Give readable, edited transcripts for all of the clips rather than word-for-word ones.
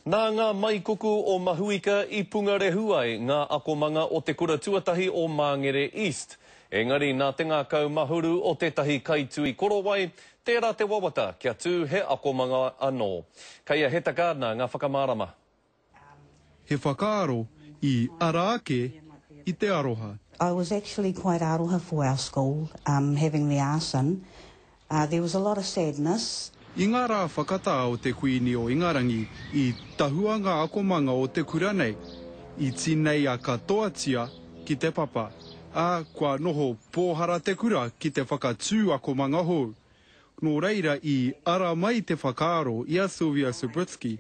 Nā ngā maikuku o Mahuika i pungarehu ai ngā akomanga o te kura tuatahi o Māngere East. Engari nā te ngākau mahuru o tētahi kaitui korowai, tērā te wawata kia tū he akomanga anō. Kei a Heta Gardiner ngā whakamārama. He whakaaro i ara ake i te aroha. I was actually quite aroha for our school um having the arson uh there was a lot of sadness. I ngā rā whakatā o te Kuini o Ingarangi i tahua ngā akomanga o te kura nei, i tineia katoatia ki te papa, ā, kua noho pōhara te kura ki te whakatū akomanga hou. Nō reira i ara mai te whakaaro i a Sylvia Subritzky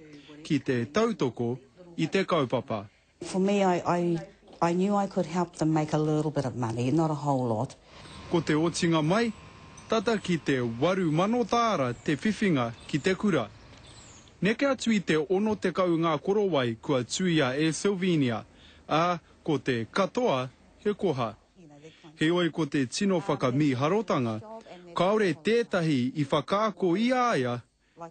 ki te tautoko i te kaupapa. For me I I I knew I could help them make a little bit of money, not a whole lot. Ko te otinga mai, tata ki te 8,000 tāra te whiwhinga ki te kura. Neke atu i te 60 ngā korowai kua tuia e Sylvenia, ā, ko te katoa he koha. Heoi ko te tino whakamīharotanga, kāore tētahi i whakaako i a ia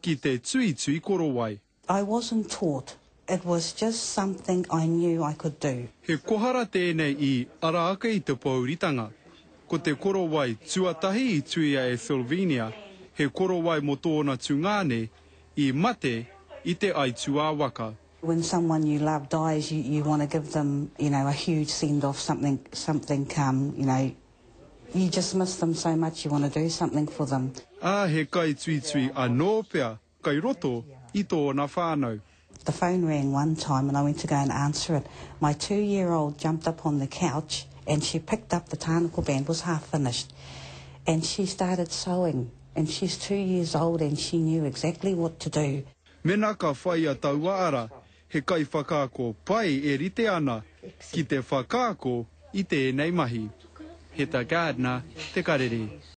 ki te tuitui korowai. I wasn't taught, it was just something I knew I could do. He kohara tēnei i ara ake i te pōuritanga. Ko te korowai tuatahi i tuia e Sylvenia, he korowai mō tōna tungāne i mate i te aituā waka. When someone you love dies, you, you want to give them, you know, a huge send off, something, something, um, you know, you just miss them so much, you want to do something for them. Ā, he kaituitui anō pea kai roto i tōna whānau. The phone rang one time and I went to go and answer it. My two-year-old jumped up on the couch and she picked up the tāniko band, was half finished, and she started sewing. And she's two years old and she knew exactly what to do. Mena ka whaia taua ara, he kaiwhakaako pai e rite ana ki te whakaako i tēnei mahi. Heta Gardiner, Te Karere.